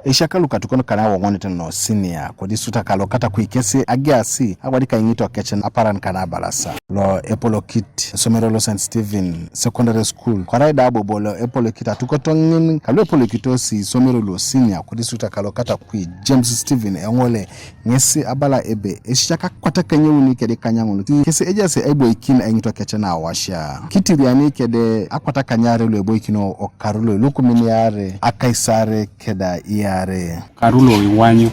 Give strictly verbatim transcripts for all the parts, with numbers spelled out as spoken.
Eishakaluk atukon kane awoŋon tene lo senior kodistrikt kalo Katakwi kesi agiasi awadik aiŋito kec aparan kana abalasa lo epolokit esomero lo Saint Stephen Secondary School, kwarai da bobo lo epolokit atukoto ŋin kalu epolokitosi isomero lo senior kodistrikt kalo Katakwi James Stephen Eŋole, ŋesi abala ebe esisiak akwatakanyauni kede ikanyaŋon kesi ejaasi aiboikin aiŋito kec na awasia. Kitiriani kede akwatakanyare lu eboikino okaru lo ilukumin iare akaisare keda iare. Okaru lo iwanyu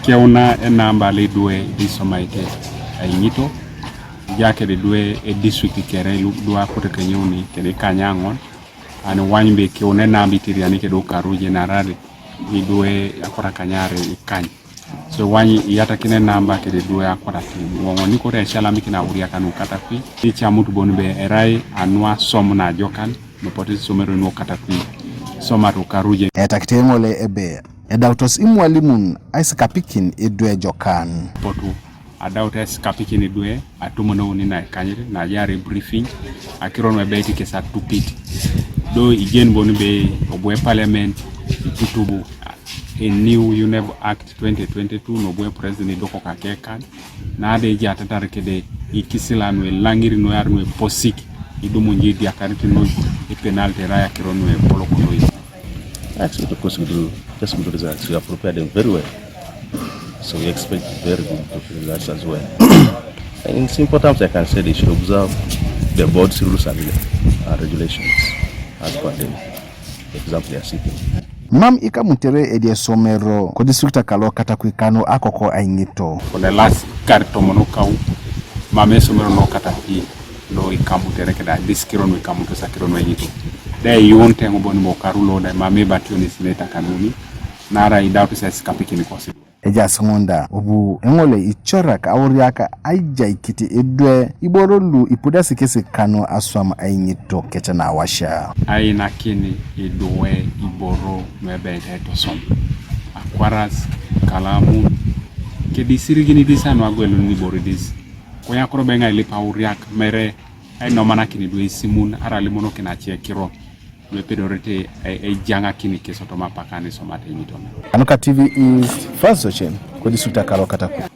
keuna enamba lo idwe isomaite aiŋito, ija kede idwe edistrict kere lu idwe akwatakanyuni kede ikanyaŋon, ani iwanyu be keuna enamba itiriani kede okaru jenerali idwe akwatakanyare ikany. So iwanyu iyatakini enamba kede idwe akwatakanyuni woŋon, ni kore esialamikin auriak nu Katakwi, icamut bon be erai anu aswam na ajokan, nu apotu isomero nu Katakwi, isomata okaru je. Etakit Eŋole ebe edautos imwalimun aisikapikin idwe ejokan. Apotu adaut aisikapikin idwe, atumunouni na ikanyit, na ajaar briefing, akiro nu ebeit kes atupit. Do ijen bon be obu eparliament itutubu a new UNEB Act twenty twenty-two, nu obu epresident idoko kakekan, na da ejaatatar kede ikisila nu elaŋir nu ear nu eposik, idumu nje idiakarit noi, ipenalty erai akiro nu epolok noi. Yes, of course we do. Just good results. We have prepared them very well. So we expect very good results as well. And in simple terms, I can say they should observe the board's rules and, uh, regulations as per the example they are seeking. Mam ikamutere edi esomero kodistrikt kalo Katakwi kanu akoko aiŋito. Kone las kar tomon okau, mam esomero no Katakwi lo ikamutere keda district kiro nu ikamuto sa kiro nu aiŋito. Da eyuunete eoŋ bon bo okaru lo da mam ibationis ne itakanuni, naarai idautu sa aisikapikin kosi. Ejaas ŋun da obu Eŋole icorak auriak aijaikit idwe iboro lu ipudasi kesi kanu aswam aiŋito kec na awasia. Ainakin idwe iboro nu ebeit aitosom, akwaras, kalamun, kedi isirigin idis anu agwelun iboro idis. Konye akoro be eoŋ ailip auriak mere ainomanakin idwe isimun, arai alimonokin ace kiro nu epedorete ai-, aijaŋakin kes otoma apak anisomata aiŋito. Kanuka T V East, Francis Ochen, kodistrikt kalo Katakwi.